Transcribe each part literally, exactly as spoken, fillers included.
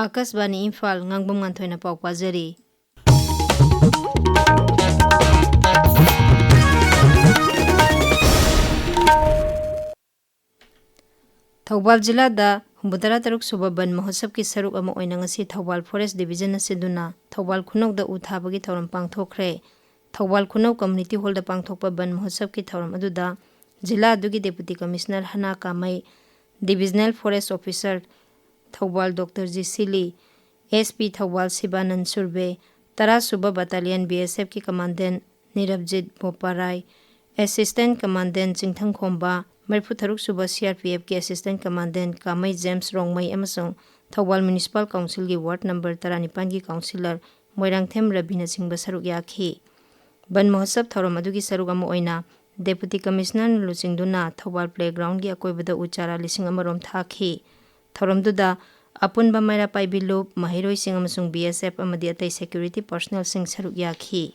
ꯑꯥꯀꯥꯁꯕꯥꯅꯤ ꯏꯝꯐꯥꯜ, ꯉꯥꯡꯕꯝ ꯉꯥꯟꯊꯣꯏꯅ ꯄꯥꯎ ꯄꯥꯖꯔꯤ꯫ ꯊꯧꯕꯥꯜ ꯖꯤꯂꯥꯗ ꯍꯨꯝꯐꯨꯇꯔꯥ ꯇꯔꯨꯛ ꯁꯨꯕ ꯕꯟ ꯃꯍꯣꯠꯁꯕꯀꯤ ꯁꯔꯨꯛ ꯑꯃ ꯑꯣꯏꯅ ꯉꯁꯤ ꯊꯧꯕꯥꯜ ꯐꯣꯔꯦꯁ ꯗꯤꯕꯤꯖꯟꯅ ꯁꯤꯟꯗꯨꯅ ꯊꯧꯕꯥꯜ ꯈꯨꯅꯧꯗ ꯎ ꯊꯥꯕꯒꯤ ꯊꯧꯔꯝ ꯄꯥꯡꯊꯣꯛꯈ꯭ꯔꯦ꯫ ꯊꯧꯕꯥꯜ ꯈꯨꯅꯧ ꯀꯝꯃ꯭ꯌꯨꯅꯤꯇꯤ ꯍꯣꯜꯗ ꯄꯥꯡꯊꯣꯛꯄ ꯕꯟ ꯃꯍꯣꯠꯁꯕꯀꯤ ꯊꯧꯔꯝ ꯑꯗꯨꯗ ꯖꯤꯂꯥ ꯑꯗꯨꯒꯤ deputy commissioner Hana Kamei, divisional forest officer Thoubal doctor G Sili, S P Thoubal Sibanan Surve, ꯇꯔꯥ ꯁꯨꯕ ꯕꯠꯇꯥꯂꯤꯌꯟ ꯕꯤ ꯑꯦꯁ ꯑꯦꯐꯀꯤ commandant Nirbajit Boparai, assistant commandant Chingthangkhomba, ꯃꯔꯤꯐꯨ ꯇꯔꯨꯛ ꯁꯨꯕ ꯁꯤ ꯑꯥꯔ ꯄꯤ ꯑꯦꯐꯀꯤ ꯑꯦꯁꯤꯁꯇꯦꯟ ꯀꯃꯥꯟꯗꯦꯟ ꯀꯥꯃꯩ ꯖꯦꯝꯁ ꯔꯣꯡꯃꯩ ꯑꯃꯁꯨꯡ ꯊꯧꯕꯥꯜ ꯃ꯭ꯌꯨꯅꯤꯁꯤꯄꯥꯜ ꯀꯥꯎꯟꯁꯤꯜꯒꯤ ꯋꯥꯔꯗ ꯅꯝꯕꯔ ꯇꯔꯥꯅꯤꯄꯥꯟꯒꯤ ꯀꯥꯎꯟꯁꯤꯂꯔ ꯃꯣꯏꯔꯥꯡꯊꯦꯝ ꯔꯕꯤꯅꯆꯤꯡꯕ ꯁꯔꯨꯛ ꯌꯥꯈꯤ꯫ ꯕꯟ ꯃꯍꯣꯠꯁꯕ ꯊꯧꯔꯝ ꯑꯗꯨꯒꯤ ꯁꯔꯨꯛ ꯑꯃ ꯑꯣꯏꯅ ꯗꯦꯄꯨꯇꯤ ꯀꯃꯤꯁꯅꯔꯅ ꯂꯨꯆꯤꯡꯗꯨꯅ ꯊꯧꯕꯥꯜ ꯄ꯭ꯂꯦꯒ꯭ꯔꯥꯎꯟꯒꯤ ꯑꯀꯣꯏꯕꯗ ꯎ ꯆꯥꯔꯥ ꯂꯤꯁꯤꯡ ꯑꯃꯔꯣꯝ ꯊꯥꯈꯤ꯫ ꯊꯧꯔꯝꯗꯨꯗ ꯑꯄꯨꯟꯕ ꯃꯩꯔꯥ ꯄꯥꯏꯕꯤ ꯂꯨꯞ, ꯃꯍꯩꯔꯣꯏꯁꯤꯡ ꯑꯃꯁꯨꯡ ꯕꯤ ꯑꯦꯁ ꯑꯦꯐ ꯑꯃꯗꯤ ꯑꯇꯩ ꯁꯦꯀ꯭ꯌꯨꯔꯤꯇꯤ ꯄꯔꯁꯅꯦꯜꯁꯤꯡ ꯁꯔꯨꯛ ꯌꯥꯈꯤ꯫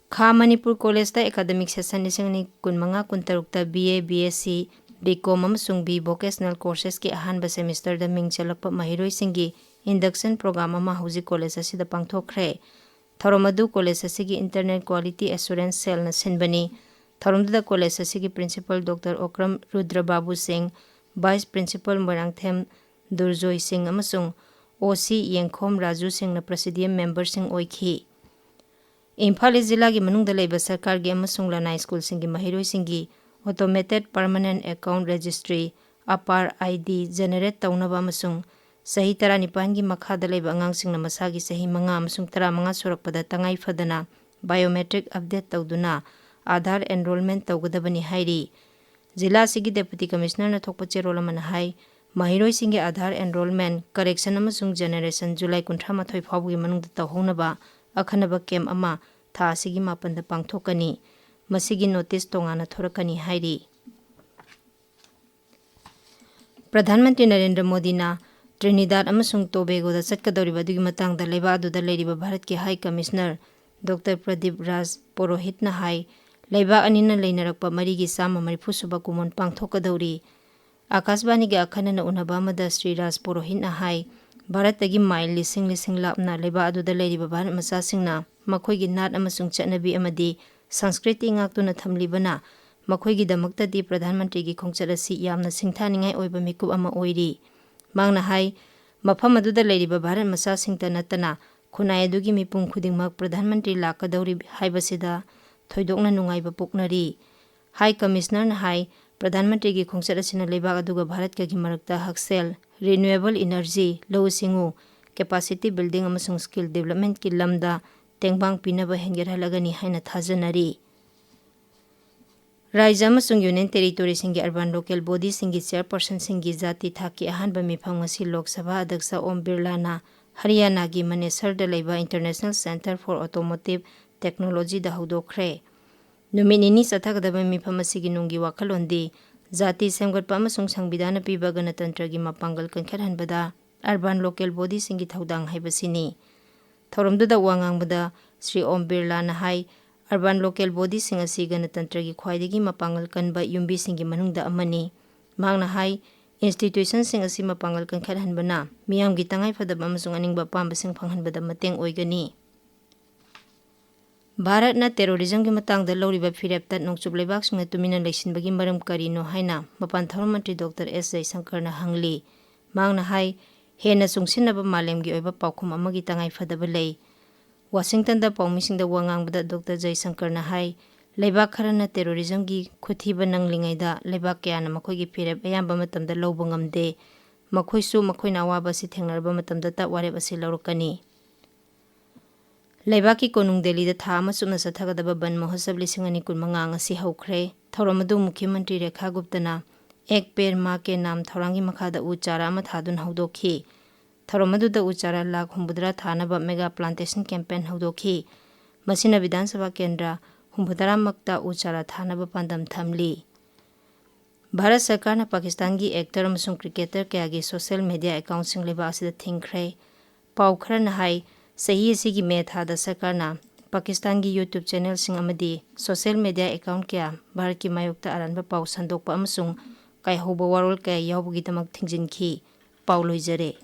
ꯈꯥ ꯃꯅꯤꯄꯨꯔ ꯀꯣꯂꯦꯖꯇ ꯑꯦꯀꯥꯗꯃꯤꯛ ꯁꯦꯁꯟ ꯂꯤꯁꯤꯡ ꯑꯅꯤ ꯀꯨꯟꯃꯉꯥ ꯀꯨꯟꯇꯔꯨꯛꯇ ꯕꯤ ꯑꯦ ꯁꯤ, ꯕꯤ ꯀꯣꯝ ꯑꯃꯁꯨꯡ ꯕꯤ ꯚꯣꯀꯦꯁꯅꯦꯜ ꯀꯣꯔꯁꯦꯁꯀꯤ ꯑꯍꯥꯟꯕ ꯁꯦꯃꯤꯁꯇꯔꯗ ꯃꯤꯡ ꯆꯜꯂꯛꯄ ꯃꯍꯩꯔꯣꯏꯁꯤꯡꯒꯤ ꯏꯟꯗꯛꯁꯟ ꯄ꯭ꯔꯣꯒ꯭ꯔꯥꯝ ꯑꯃ ꯍꯧꯖꯤꯛ ꯀꯣꯂꯦꯖ ꯑꯁꯤꯗ ꯄꯥꯡꯊꯣꯛꯈ꯭ꯔꯦ꯫ ꯊꯧꯔꯝ ꯑꯗꯨ ꯀꯣꯂꯦꯖ ꯑꯁꯤꯒꯤ ꯏꯟꯇꯔꯅꯦꯜ ꯀ꯭ꯋꯥꯂꯤꯇꯤ ꯑꯦꯁꯨꯔꯦꯟꯁ ꯁꯦꯜꯅ ꯁꯤꯟꯕꯅꯤ꯫ ꯊꯧꯔꯝꯗꯨꯗ ꯀꯣꯂꯦꯖ ꯑꯁꯤꯒꯤ ꯄ꯭ꯔꯤꯟꯁꯤꯄꯜ ꯗꯣꯛꯇꯔ ꯑꯣꯀ꯭ꯔꯝ ꯔꯨꯗ꯭ꯔꯕꯥꯕꯨ ꯁꯤꯡ, ꯚꯥꯏꯁ ꯄ꯭ꯔꯤꯟꯁꯤꯄꯜ ꯃꯣꯏꯔꯥꯡꯊꯦꯝ ꯗꯨꯔꯖꯣꯏ ꯁꯤꯡ ꯑꯃꯁꯨꯡ ꯑꯣ ꯁꯤ ꯌꯦꯡꯈꯣꯝ ꯔꯥꯖꯨ ꯁꯤꯡꯅ ꯄ꯭ꯔꯦꯁꯤꯗꯤꯌꯝ ꯃꯦꯝꯕꯔꯁꯤꯡ ꯑꯣꯏꯈꯤ꯫ ꯏꯝꯐꯥꯜ ꯏꯁ ꯖꯤꯂꯥꯒꯤ ꯃꯅꯨꯡꯗ ꯂꯩꯕ ꯁꯔꯀꯥꯔꯒꯤ ꯑꯃꯁꯨꯡ ꯂꯅꯥꯏ ꯁ꯭ꯀꯨꯜꯁꯤꯡꯒꯤ ꯃꯍꯩꯔꯣꯏꯁꯤꯡꯒꯤ automated permanent account registry, APAAR I D, generate ꯇꯧꯅꯕ ꯑꯃꯁꯨꯡ ꯆꯍꯤ ꯇꯔꯥꯅꯤꯄꯥꯟꯒꯤ ꯃꯈꯥꯗ ꯂꯩꯕ ꯑꯉꯥꯡꯁꯤꯡꯅ ꯃꯁꯥꯒꯤ ꯆꯍꯤ ꯃꯉꯥ ꯑꯃꯁꯨꯡ ꯇꯔꯥꯃꯉꯥ ꯁꯨꯔꯛꯄꯗ ꯇꯉꯥꯏ ꯐꯗꯅ ꯕꯥꯏꯑꯣꯃꯦꯇ꯭ꯔꯤꯛ ꯑꯞꯗꯦꯠ ꯇꯧꯗꯨꯅ ꯑꯥꯙꯥꯔ ꯑꯦꯟꯔꯣꯜꯃꯦꯟꯠ ꯇꯧꯒꯗꯕꯅꯤ ꯍꯥꯏꯔꯤ꯫ ꯖꯤꯂꯥ ꯑꯁꯤꯒꯤ ꯗꯦꯄꯨꯇꯤ ꯀꯃꯤꯁꯅꯔꯅ ꯊꯣꯛꯄ ꯆꯦꯔꯣꯜ ꯑꯃꯅ ꯍꯥꯏ, ꯃꯍꯩꯔꯣꯏꯁꯤꯡꯒꯤ ꯑꯥꯙꯥꯔ ꯑꯦꯟꯔꯣꯜꯃꯦꯟꯠ, ꯀꯔꯦꯛꯁꯟ ꯑꯃꯁꯨꯡ ꯖꯦꯅꯦꯔꯦꯁꯟ ꯖꯨꯂꯥꯏ ꯀꯨꯟꯊ꯭ꯔꯥ ꯃꯥꯊꯣꯏ ꯐꯥꯎꯕꯒꯤ ꯃꯅꯨꯡꯗ ꯇꯧꯍꯧꯅꯕ ꯑꯈꯟꯅꯕ ꯀꯦꯝꯞ ꯑꯃ ꯊꯥ ꯑꯁꯤꯒꯤ ꯃꯥꯄꯟꯗ ꯄꯥꯡꯊꯣꯛꯀꯅꯤ꯫ ꯃꯁꯤꯒꯤ ꯅꯣꯇꯤꯁ ꯇꯣꯉꯥꯟꯅ ꯊꯣꯔꯛꯀꯅꯤ ꯍꯥꯏꯔꯤ꯫ ꯄ꯭ꯔꯙꯥꯟ ꯃꯟꯇ꯭ꯔꯤ ꯅꯔꯦꯟꯗ꯭ꯔ ꯃꯣꯗꯤꯅ ꯇ꯭ꯔꯤꯅꯤꯗꯥꯗ ꯑꯃꯁꯨꯡ ꯇꯣꯕꯦꯒꯣꯗ ꯆꯠꯀꯗꯧꯔꯤꯕ ꯑꯗꯨꯒꯤ ꯃꯇꯥꯡꯗ ꯂꯩꯕꯥꯛ ꯑꯗꯨꯗ ꯂꯩꯔꯤꯕ ꯚꯥꯔꯠꯀꯤ ꯍꯥꯏ ꯀꯃꯤꯁꯅꯔ ꯗꯣꯛꯇꯔ ꯄ꯭ꯔꯗꯤꯞ ꯔꯥꯖ ꯄꯨꯔꯣꯍꯤꯠꯅ ꯍꯥꯏ, ꯂꯩꯕꯥꯛ ꯑꯅꯤꯅ ꯂꯩꯅꯔꯛꯄ ꯃꯔꯤꯒꯤ ꯆꯥꯝꯃ ꯃꯔꯤꯐꯨ ꯁꯨꯕ ꯀꯨꯝꯑꯣꯟ ꯄꯥꯡꯊꯣꯛꯀꯗꯧꯔꯤ꯫ ꯑꯥꯀꯥꯁꯕꯥꯅꯤꯒ ꯑꯈꯟꯅꯅ ꯎꯅꯕ ꯑꯃꯗ ꯁ꯭ꯔꯤ ꯔꯥꯖ ꯄꯨꯔꯣꯍꯤꯠꯅ ꯍꯥꯏ, ꯚꯥꯔꯠꯇꯒꯤ ꯃꯥꯏꯜ ꯂꯤꯁꯤꯡ ꯂꯤꯁꯤꯡ ꯂꯥꯞꯅ ꯂꯩꯕꯥꯛ ꯑꯗꯨꯗ ꯂꯩꯔꯤꯕ ꯚꯥꯔꯠ ꯃꯆꯥꯁꯤꯡꯅ ꯃꯈꯣꯏꯒꯤ ꯅꯥꯠ ꯑꯃꯁꯨꯡ ꯆꯠꯅꯕꯤ ꯑꯃꯗꯤ ꯁꯪꯁꯀ꯭ꯔꯤꯇꯤ ꯉꯥꯛꯇꯨꯅ ꯊꯝꯂꯤꯕꯅ ꯃꯈꯣꯏꯒꯤꯗꯃꯛꯇꯗꯤ ꯄ꯭ꯔꯙꯥꯟ ꯃꯟꯇ꯭ꯔꯤꯒꯤ ꯈꯣꯡꯆꯠ ꯑꯁꯤ ꯌꯥꯝꯅ ꯁꯤꯡꯊꯥꯅꯤꯡꯉꯥꯏ ꯑꯣꯏꯕ ꯃꯤꯀꯨꯞ ꯑꯃ ꯑꯣꯏꯔꯤ꯫ ꯃꯍꯥꯛꯅ ꯍꯥꯏ, ꯃꯐꯝ ꯑꯗꯨꯗ ꯂꯩꯔꯤꯕ ꯚꯥꯔꯠ ꯃꯆꯥꯁꯤꯡꯇ ꯅꯠꯇꯅ ꯈꯨꯟꯅꯥꯏ ꯑꯗꯨꯒꯤ ꯃꯤꯄꯨꯝ ꯈꯨꯗꯤꯡꯃꯛ ꯄ꯭ꯔꯙꯥꯟ ꯃꯟꯇ꯭ꯔꯤ ꯂꯥꯛꯀꯗꯧꯔꯤ ꯍꯥꯏꯕꯁꯤꯗ ꯊꯣꯏꯗꯣꯛꯅ ꯅꯨꯡꯉꯥꯏꯕ ꯄꯣꯛꯅꯔꯤ꯫ ꯍꯥꯏ ꯀꯃꯤꯁꯅꯔꯅ ꯍꯥꯏ, ꯄ꯭ꯔꯙꯥꯟ ꯃꯟꯇ꯭ꯔꯤꯒꯤ ꯈꯣꯡꯆꯠ ꯑꯁꯤꯅ ꯂꯩꯕꯥꯛ ꯑꯗꯨꯒ ꯚꯥꯔꯠꯀꯒꯤ ꯃꯔꯛꯇ ꯍꯛꯁꯦꯜ, ꯔꯤꯅ꯭ꯌꯨꯑꯦꯕꯜ ꯏꯅꯔꯖꯤ, ꯂꯧꯎ ꯁꯤꯡꯎ, ꯀꯦꯄꯥꯁꯤꯇꯤ ꯕꯤꯜꯗꯤꯡ ꯑꯃꯁꯨꯡ ꯁ꯭ꯀꯤꯜ ꯗꯤꯕꯦꯂꯞꯃꯦꯟꯠꯀꯤ ꯂꯝꯗ ꯇꯦꯡꯕꯥꯡ ꯄꯤꯅꯕ ꯍꯦꯟꯒꯠꯍꯜꯂꯒꯅꯤ ꯍꯥꯏꯅ ꯊꯥꯖꯅꯔꯤ꯫ ꯔꯥꯖ꯭ꯌ ꯑꯃꯁꯨꯡ ꯌꯨꯅꯤꯌꯟ ꯇꯦꯔꯤꯇꯣꯔꯤꯁꯤꯡꯒꯤ ꯑꯔꯕꯥꯟ ꯂꯣꯀꯦꯜ ꯕꯣꯗꯤꯁꯤꯡꯒꯤ ꯆꯦꯌꯔꯄꯔꯁꯟꯁꯤꯡꯒꯤ ꯖꯥꯇꯤ ꯊꯥꯛꯀꯤ ꯑꯍꯥꯟꯕ ꯃꯤꯐꯝ ꯉꯁꯤ ꯂꯣꯛ ꯁꯚꯥ ꯑꯗ꯭ꯌꯛꯁ ꯑꯣꯝ ꯕꯤꯔꯂꯥꯅ ꯍꯔꯤꯌꯥꯅꯥꯒꯤ ꯃꯅꯦꯁꯔꯗ ꯂꯩꯕ International Centre for Automotive Technologyꯗ ꯍꯧꯗꯣꯛꯈ꯭ꯔꯦ꯫ ꯅꯨꯃꯤꯠ ꯅꯤꯅꯤ ꯆꯠꯊꯒꯗꯕ ꯃꯤꯐꯝ ꯑꯁꯤꯒꯤ ꯅꯨꯡꯒꯤ ꯋꯥꯈꯜꯂꯣꯟꯗꯤ ꯖꯥꯇꯤ ꯁꯦꯝꯒꯠꯄ ꯑꯃꯁꯨꯡ ꯁꯪꯕꯤꯙꯥꯟꯅ ꯄꯤꯕ ꯒꯅꯇꯟꯇ꯭ꯔꯒꯤ ꯃꯄꯥꯡꯒꯜ ꯀꯟꯈꯠꯍꯟꯕꯗ ꯑꯔꯕꯥꯟ ꯂꯣꯀꯦꯜ ꯕꯣꯗꯤꯁꯤꯡꯒꯤ ꯊꯧꯗꯥꯡ ꯍꯥꯏꯕꯁꯤꯅꯤ꯫ ꯊꯧꯔꯝꯗꯨꯗ ꯋꯥ ꯉꯥꯡꯕꯗ ꯁ꯭ꯔꯤ ꯑꯣꯝ ꯕꯤꯔꯂꯥꯅ ꯍꯥꯏ, ꯑꯔꯕꯥꯟ ꯂꯣꯀꯦꯜ ꯕꯣꯗꯤꯁꯤꯡ ꯑꯁꯤ ꯒꯅꯇꯟꯇ꯭ꯔꯒꯤ ꯈ꯭ꯋꯥꯏꯗꯒꯤ ꯃꯄꯥꯡꯒꯜ ꯀꯟꯕ ꯌꯨꯝꯕꯤꯁꯤꯡꯒꯤ ꯃꯅꯨꯡꯗ ꯑꯃꯅꯤ꯫ ꯃꯍꯥꯛꯅ ꯍꯥꯏ, ꯏꯟꯁꯇꯤꯇ꯭ꯌꯨꯁꯟꯁꯤꯡ ꯑꯁꯤ ꯃꯄꯥꯡꯒꯜ ꯀꯟꯈꯠꯍꯟꯕꯅ ꯃꯤꯌꯥꯝꯒꯤ ꯇꯉꯥꯏꯐꯗꯕ ꯑꯃꯁꯨꯡ ꯑꯅꯤꯡꯕ ꯑꯄꯥꯝꯕꯁꯤꯡ ꯐꯪꯍꯟꯕꯗ ꯃꯇꯦꯡ ꯑꯣꯏꯒꯅꯤ꯫ ꯚꯥꯔꯠꯅ ꯇꯦꯔꯣꯔꯤꯖꯝꯒꯤ ꯃꯇꯥꯡꯗ ꯂꯧꯔꯤꯕ ꯐꯤꯔꯦꯞꯇ ꯅꯣꯡꯆꯨꯞ ꯂꯩꯕꯥꯛꯁꯤꯡꯅ ꯇꯨꯃꯤꯟꯅ ꯂꯩꯁꯤꯟꯕꯒꯤ ꯃꯔꯝ ꯀꯔꯤꯅꯣ ꯍꯥꯏꯅ ꯃꯄꯥꯟ ꯊꯧꯔꯝ ꯃꯟꯇ꯭ꯔꯤ ꯗꯣꯛꯇꯔ ꯑꯦꯁ ꯖꯌꯁꯪꯀꯔꯅ ꯍꯪꯂꯤ꯫ ꯃꯍꯥꯛꯅ ꯍꯥꯏ, ꯍꯦꯟꯅ ꯆꯨꯡꯁꯤꯟꯅꯕ ꯃꯥꯂꯦꯝꯒꯤ ꯑꯣꯏꯕ ꯄꯥꯎꯈꯨꯝ ꯑꯃꯒꯤ ꯇꯉꯥꯏꯐꯗꯕ ꯂꯩ꯫ ꯋꯥꯁꯤꯡꯇꯟꯗ ꯄꯥꯎꯃꯤꯁꯤꯡꯗ ꯋꯥ ꯉꯥꯡꯕꯗ ꯗꯣꯛꯇꯔ ꯖꯌꯁꯪꯀꯔꯅ ꯍꯥꯏ, ꯂꯩꯕꯥꯛ ꯈꯔꯅ ꯇꯦꯔꯣꯔꯤꯖꯝꯒꯤ ꯈꯨꯊꯤꯕ ꯅꯪꯂꯤꯉꯩꯗ ꯂꯩꯕꯥꯛ ꯀꯌꯥꯅ ꯃꯈꯣꯏꯒꯤ ꯐꯤꯔꯦꯞ ꯑꯌꯥꯝꯕ ꯃꯇꯝꯗ ꯂꯧꯕ ꯉꯝꯗꯦ꯫ ꯃꯈꯣꯏꯁꯨ ꯃꯈꯣꯏꯅ ꯑꯋꯥꯕ ꯑꯁꯤ ꯊꯦꯡꯅꯔꯕ ꯃꯇꯝꯗꯇ ꯋꯥꯔꯦꯞ ꯑꯁꯤ ꯂꯧꯔꯛꯀꯅꯤ꯫ ꯂꯩꯕꯥꯛꯀꯤ ꯀꯣꯅꯨꯡ ꯗꯦꯜꯂꯤꯗ ꯊꯥ ꯑꯃ ꯆꯨꯞꯅ ꯆꯠꯊꯒꯗꯕ ꯕꯟ ꯃꯍꯣꯠꯁꯕ ꯂꯤꯁꯤꯡ ꯑꯅꯤ ꯀꯨꯟꯃꯉꯥ ꯉꯁꯤ ꯍꯧꯈ꯭ꯔꯦ꯫ ꯊꯧꯔꯝ ꯑꯗꯨ ꯃꯨꯈ꯭ꯌ ꯃꯟꯇ꯭ꯔꯤ ꯔꯦꯈꯥ ꯒꯨꯞꯇꯅ "ꯑꯦꯛ ꯄꯦꯔ ꯃꯥ ꯀꯦ ꯅꯥꯝ" ꯊꯧꯔꯥꯡꯒꯤ ꯃꯈꯥꯗ ꯎ ꯆꯥꯔꯥ ꯑꯃ ꯊꯥꯗꯨꯅ ꯍꯧꯗꯣꯛꯈꯤ꯫ ꯊꯧꯔꯝ ꯑꯗꯨꯗ ꯎ ꯆꯥꯔꯥ ꯂꯥꯈ ꯍꯨꯝꯐꯨꯇꯔꯥ ꯊꯥꯅꯕ ꯃꯦꯒꯥ ꯄ꯭ꯂꯥꯟꯇꯦꯁꯟ ꯀꯦꯝꯄꯦꯟ ꯍꯧꯗꯣꯛꯈꯤ꯫ ꯃꯁꯤꯅ ꯕꯤꯙꯥꯟ ꯁꯚꯥ ꯀꯦꯟꯗ꯭ꯔ ꯍꯨꯝꯐꯨꯇꯔꯥꯃꯛꯇ ꯎ ꯆꯥꯔꯥ ꯊꯥꯅꯕ ꯄꯥꯟꯗꯝ ꯊꯝꯂꯤ꯫ ꯚꯥꯔꯠ ꯁꯔꯀꯥꯔꯅ ꯄꯥꯀꯤꯁꯇꯥꯟꯒꯤ ꯑꯦꯛꯇꯔ ꯑꯃꯁꯨꯡ ꯀ꯭ꯔꯤꯀꯦꯇꯔ ꯀꯌꯥꯒꯤ ꯁꯣꯁꯤꯌꯦꯜ ꯃꯦꯗꯤꯌꯥ ꯑꯦꯀꯥꯎꯟꯠꯁꯤꯡ ꯂꯩꯕꯥꯛ ꯑꯁꯤꯗ ꯊꯤꯡꯈ꯭ꯔꯦ꯫ ꯄꯥꯎ ꯈꯔꯅ ꯍꯥꯏ, ꯆꯍꯤ ꯑꯁꯤꯒꯤ ꯃꯦ ꯊꯥꯗ ꯁꯔꯀꯥꯔꯅ ꯄꯥꯀꯤꯁꯇꯥꯟꯒꯤ YouTube ꯆꯦꯅꯦꯜꯁꯤꯡ ꯑꯃꯗꯤ ꯁꯣꯁꯤꯌꯦꯜ ꯃꯦꯗꯤꯌꯥ ꯑꯦꯀꯥꯎꯟꯠ ꯀꯌꯥ ꯚꯥꯔꯠꯀꯤ ꯃꯥꯌꯣꯛꯇ ꯑꯔꯥꯟꯕ ꯄꯥꯎ ꯁꯟꯗꯣꯛꯄ ꯑꯃꯁꯨꯡ ꯀꯥꯏꯍꯧꯕ ꯋꯥꯔꯣꯜ ꯀꯌꯥ ꯌꯥꯎꯕꯒꯤꯗꯃꯛ ꯊꯤꯡꯖꯤꯟꯈꯤ꯫ ꯄꯥꯎ ꯂꯣꯏꯖꯔꯦ꯫